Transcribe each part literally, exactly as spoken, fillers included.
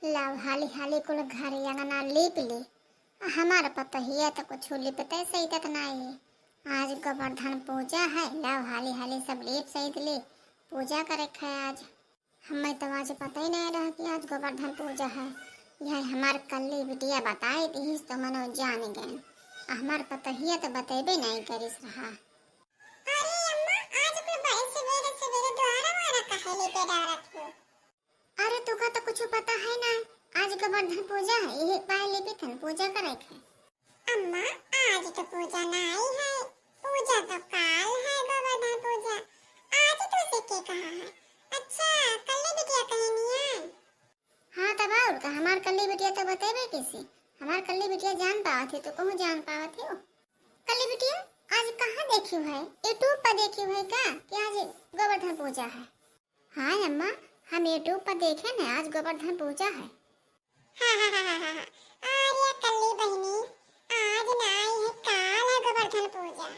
लाव हाली हाली कुल घर अंगना लीप ली। आ हमार पतोहिया त कुछ लिपते सहितत नाई। आज गोवर्धन पूजा है, लाव हाली हाली सब लीप सहित ली, पूजा करे के है आज। हमें तो आज पता ही नहीं रहा कि आज गोवर्धन पूजा है। यह हमार कल्ली बिटिया बताई दिहिस तो मनो जान गए। आ हमार पतोहिया तो बतेबे नहीं करिस रहा। अरे अम्मा, आज कुल बड़े सवेरे सवेरे द्वारा वारा काहे लेपे डारत हो? अरे, तुका तो कुछ पता है ना, आज गोवर्धन पूजा है, यही पाए लेपे थन पूजा करे के। अम्मा, आज तो पूजा नाई है, पूजा तो काल है गोवर्धन पूजा, आज तो से के कहा है? अच्छा, कल्ली बिटिया कहीं नहीं है? हाँ, तब और का, हमार कल्ली बिटिया तो बतेबे किसी, हमार कल्ली बिटिया जान पावत है, तो कहूँ जान पावत है। कल्ली बिटिया, आज कहाँ देखी है? YouTube पर देखी है का कि आज गोवर्धन पूजा है? हाँ अम्मा, हम YouTube पर देखे न, आज गोवर्धन पूजा है। हाँ, हाँ, हाँ, हाँ, हाँ, हाँ। अरे कल्ली बहिनी, आज नाई है, काल है गोवर्धन पूजा।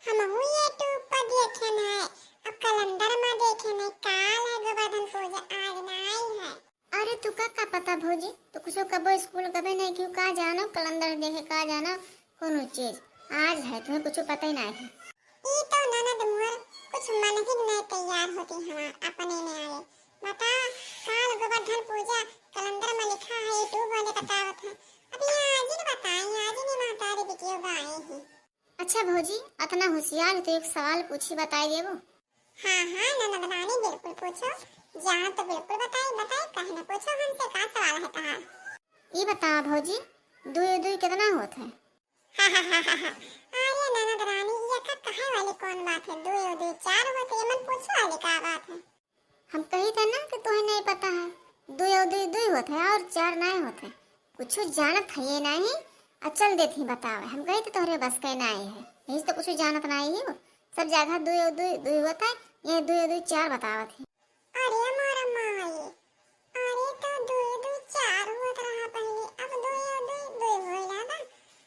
हमहू YouTube पर देखे न है, अब कैलेंडर में देखे न, काल है गोवर्धन पूजा, आज नाई है। अरे तुका का पता भौजी, तू कुछ कबो स्कूल गबे नहीं क्यों, का जानो कैलेंडर देखे, का जानो कोनो चीज। आज है, तुम्हें कुछ पता ही नहीं है। ई तो ननद मोर कुछ मन ही नहीं तैयार होती हमार अपने में आवे। बता, काल गोवर्धन पूजा कैलेंडर में लिखा है, YouTube वाले बतावत है। अब ये आज ही बताई, आज ही नहीं महतारी बिटियो गाए ही। अच्छा भौजी, अतना होशियार हो तो एक सवाल पूछी, बताई देबो? हाँ, हाँ, ननद रानी, बिल्कुल पूछो। जान तो बिल्कुल बताई, बताई, काहे ना पूछो हमसे, का सवाल है तहार? ई बताओ भौजी, दुई दुई कितना होत है? अरे ननद रानी, ये का कहे वाली कौन बात है? दुई और दुई चार होत है, ये मन पूछे वाली का बात है? हम कही थे ना कि तुहे नहीं पता है, दुई और दुई दुई होत है और चार नहीं होत है। कुछ जानत है ये नहीं, आ चल देती बतावे। हम कही थे तोहरे बस के नहीं है, यही तो कुछ जानत नहीं हो। सब जगह दुई और दुई दुई होत है, ये दुई और दुई चार बतावत है। अरे मोर माई, अरे तो दुई दुई चार होत रहा पहले, अब दुई और दुई दुई होए लागा।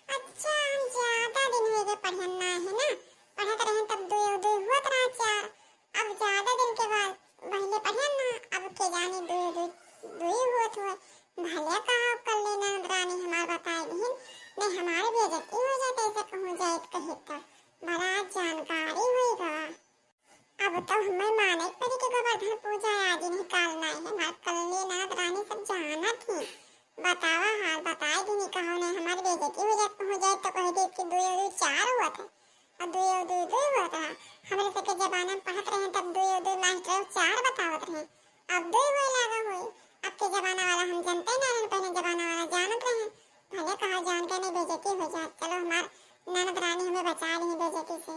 अच्छा, हम ज्यादा दिन हो गए पढ़न ना है ना, पढ़त रहे तब दुई और दुई होत रहा चार, अब ज्यादा दिन के बाद पहले पढ़न ना, अब के जाने दुई और दुई दुई होत हुए। भले कहा कल्ली ननद रानी हमार बताए दिहिन, नहीं हमारे बेइज्जती हो जाए, ऐसे कहूँ जाए कहे तो बड़ा जानकारी होई गवा। अब तो हमें माने के पड़ी कि गोवर्धन पूजा आज ही नहीं, काल नहीं है, हमार कल्ली ननद रानी सब जानत ही। बतावा हाल, बताए दिनी कहो ने, हमारी बेइज्जती हो जाए, हो जाए तो कह दे कि दुई और दुई चार हुआ था और दुई और दुई दुई हुआ था। हमरे सबके जमाना में पढ़त रहे तब दुई और दुई मास्टर चार बतावत रहे, अब दुई हुए लागा हुई। अब के जमाना वाला हम जानते ना रहे, पहले जमाना वाला जानत रहे। भले कहा जान के नहीं बेइज्जती हो जाए, चलो हमार ननद रानी हमें बचा ली बेइज्जती से।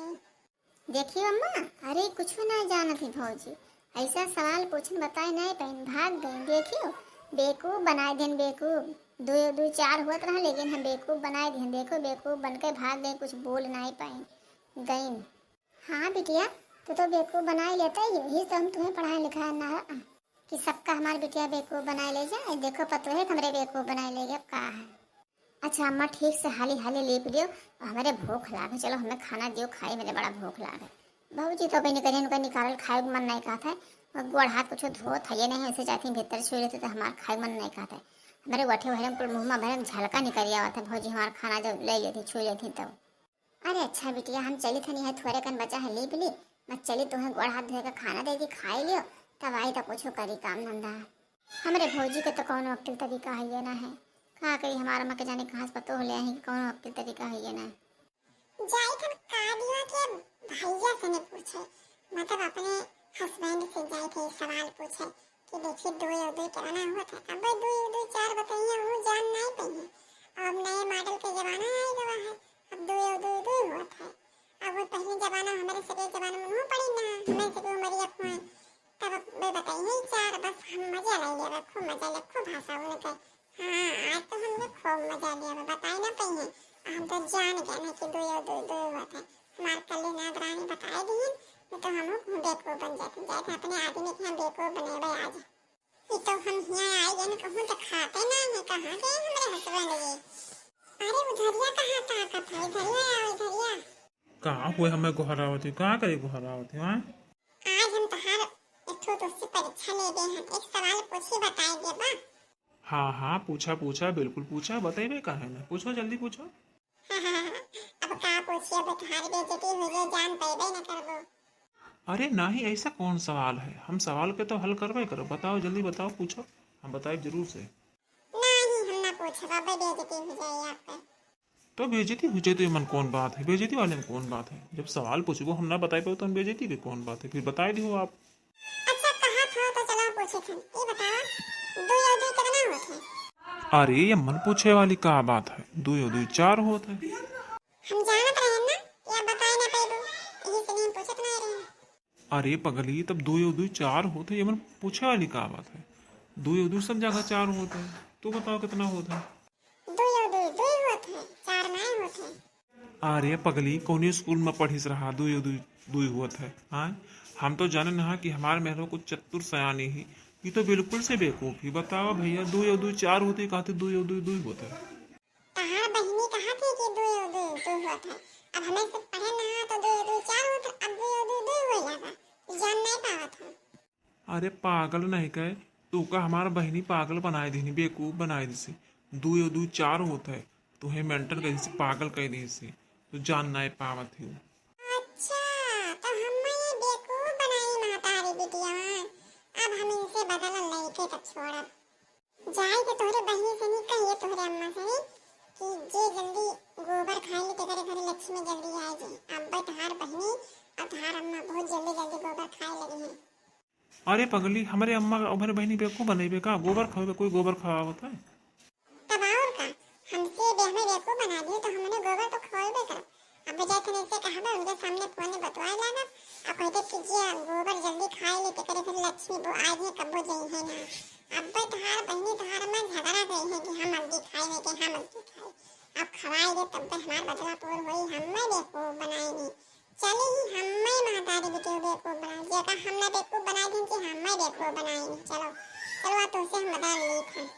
देखियो अम्मा, अरे कुछ ना जानत ही भौजी, ऐसा सवाल पूछन बताए नहीं पाइन, भाग गई। देखियो, बेवकूफ बनाए देन, बेवकूफ। दो दो चार होत रहा, लेकिन हम बेवकूफ बनाए देन। देखो, बेवकूफ बन के भाग गई, कुछ बोल नहीं पाइन, गई। हाँ बिटिया, तू तो बेवकूफ बनाए लेता ही, यही तो हम तुम्हें पढ़ाए लिखाए ना कि सबका हमार बिटिया बेवकूफ बनाए ले जाए। देखो, पतोहे हमरे बेवकूफ बनाए ले गए, अब का है। अच्छा अम्मा, ठीक से हाली हाली लेप लियो, हमरे भूख लागे, चलो हमें खाना दियो खाए, मेरे बड़ा भूख लागे। भौजी तो अबे निकरियन का निकालल खाए के मन नहीं कहत है, और गोड़ हाथ कुछ धोत है ये नहीं, ऐसे जाती भीतर छुई लेती तो हमार खाए मन नहीं कहत है। हमरे गोठे भरे में कुल मुँह में भरे में झलका निकल आवत है, भौजी हमार खाना जब ले लेती, छुई लेती तब। अरे अच्छा बिटिया, हम चली थनी है, थोड़े कन बचा है, लीप ली, मैं चली तुम्हें गोड़ हाथ धोए के खाना दे दी, खाए लियो, तब आई तो कुछ करी काम धंधा। हमरे भौजी के तो कौनो अक्किल तरीका है ये ना है, का करी, हमारा माँ के जाने कहाँ से पतो हो ले आई कि कौनो अक्किल तरीका है ये ना। जाई थन कादिया के भैया से ने पूछे, मतलब अपने हस्बैंड से जाई थे सवाल पूछे कि देखिए दो और दो कितना होता है। अब दो और दो चार बताइए, वो जान नहीं पाइए। अब नए मॉडल के जमाना आ गया है, अब दो और दो दो होता है। अब वो पहले जमाना, हमारे सके जमाना में वो पड़ी ना, हमारे सके उमरिया हुए, तब वे बताइए चार, बस हम मजा ले लेवे, खूब मजा ले, खूब भाषा उनके। हाँ, आज तो हमने खूब मजा लिया, बताए ना पाइए, हम तो जान गए ना कि दो और दो दो होता है। हमार कल्ली नाद रानी बताए दिए, नहीं तो हम बेवकूफ बन जाते, जाते अपने आदमी के हम बेवकूफ बने आज। ये तो हम हियाँ आए गए ना, कहूँ तो खाते ना है, कहाँ गए हमारे हस्बैंड ये? अरे उधरिया कहाँ ताकत है, इधरिया आओ, इधरिया। कहाँ हुए हमें गोहरावत हो, कहाँ करे गोहरावत हो, हाँ? आज हम तहार एक ठो तुझसे परीक्षा ले गए हैं, एक सवाल पूछी बताए देबा? हाँ, हाँ, पूछा, पूछा, बिल्कुल पूछा, बतइबे काहे ना, पूछो, जल्दी पूछो। अब का पूछिए, अब तोहार बेइज्जती हो जाए, जान पइबे न करबो। अरे नाही, ऐसा कौन सवाल है? हम सवाल के तो हल करबे करब। बताओ, जल्दी बताओ, पूछो, हम बताइब जरूर से। नाही, हम ना पूछब, अब बेइज्जती हो जाए आप पे। तो बेइज्जती हो जाए तो एमन कौन बात है? बेइज्जती वाले में कौन बात है? जब सवाल पूछबो हम ना बताए पाओ तो हम बेइज्जती के कौन बात है? फिर बताए दिहो आप। अच्छा, कहा था तो चलो पूछे थे। ये बताओ, दुई और दुई कितना होत है? अरे, ये मन पूछे वाली का बात है? दुई और दुई चार होत है। हम जानत रहे ना कि आप बताए ना पाइबो, यही से हम पूछत नहीं रहे। अरे पगली, तब दुई और दुई चार होत है, ये मन पूछे वाली का बात है? दुई और दुई सब जगह चार होत है, तू बताओ कितना होत है? दुई और दुई दुई होत है, चार नहीं होत है। अरे पगली, कौने स्कूल में पढ़िस रहा, दुई और दुई दुई होत है? हाँ, हम तो जाने ना कि हमार मेहरो कुछ चतुर सयानी ही, ये तो बिल्कुल से बेवकूफ ही। बताओ भैया, दुई और दुई चार होत है, कहते दुई और दुई दुई होत है। तहार बहिनी कहा थी कि दुई और दुई दुई होत है, अब हमें से पढ़े ना तो दुई और दुई चार होत है, अब दुई और दुई दुई हो जाता, जान नहीं पावत है। अरे पागल नहीं कहे, तू का हमार बहिनी पागल बनाए दीनी, बेवकूफ बनाए दीसी। दुई और दुई चार होत है, तुहे मेंटल कह दीसी, पागल कह दीसी, तू जान नहीं पावत ही। अच्छा, तो हम ये बेवकूफ बनाई महतारी बिटिया, अब हम इनसे बदला लेके तब छोड़ब। जाए के तोहरे बहिनी से नहीं कहिए, तोहरे अम्मा से नहीं कि जे जल्दी गोबर खाए ले तेरे घरे लक्ष्मी जल्दी आए जे। अब तोहार बहिनी और तोहार अम्मा बहुत जल्दी जल्दी गोबर खाए लगी हैं। अरे पगली, हमरे अम्मा का हमरे बहिनी बेवकूफ बनइबे का? गोबर खावे कोई गोबर खवावत है? तब और का, हमसे बे-, हमें बेवकूफ बना दिए तो हमने गोबर तो खवाइबे करब। अब जाए थे ऐसे कहबे, उनके सामने फोन बतवाए लागब, अब कहते कि जे गोबर जल्दी खाए ले तेरे घर लक्ष्मी वो आज ही कब्बो जई है ना। अब तोहार बहिनी तोहार अम्मा झगड़ा गई है कि हम अबकी खाए है कि हम अबकी खाए। अब खवाए दे तब हमार बदला पूर होई, हमें बेवकूफ बनाए नहीं। चली ही हम्मे महतारी बिटियो बेवकूफ बनाए, जेका हम ना बेवकूफ बनाए दिन कि हम्मे बेवकूफ बनाए नहीं। चलो, चलो, आ तुमसे हम बदला लेत हैं।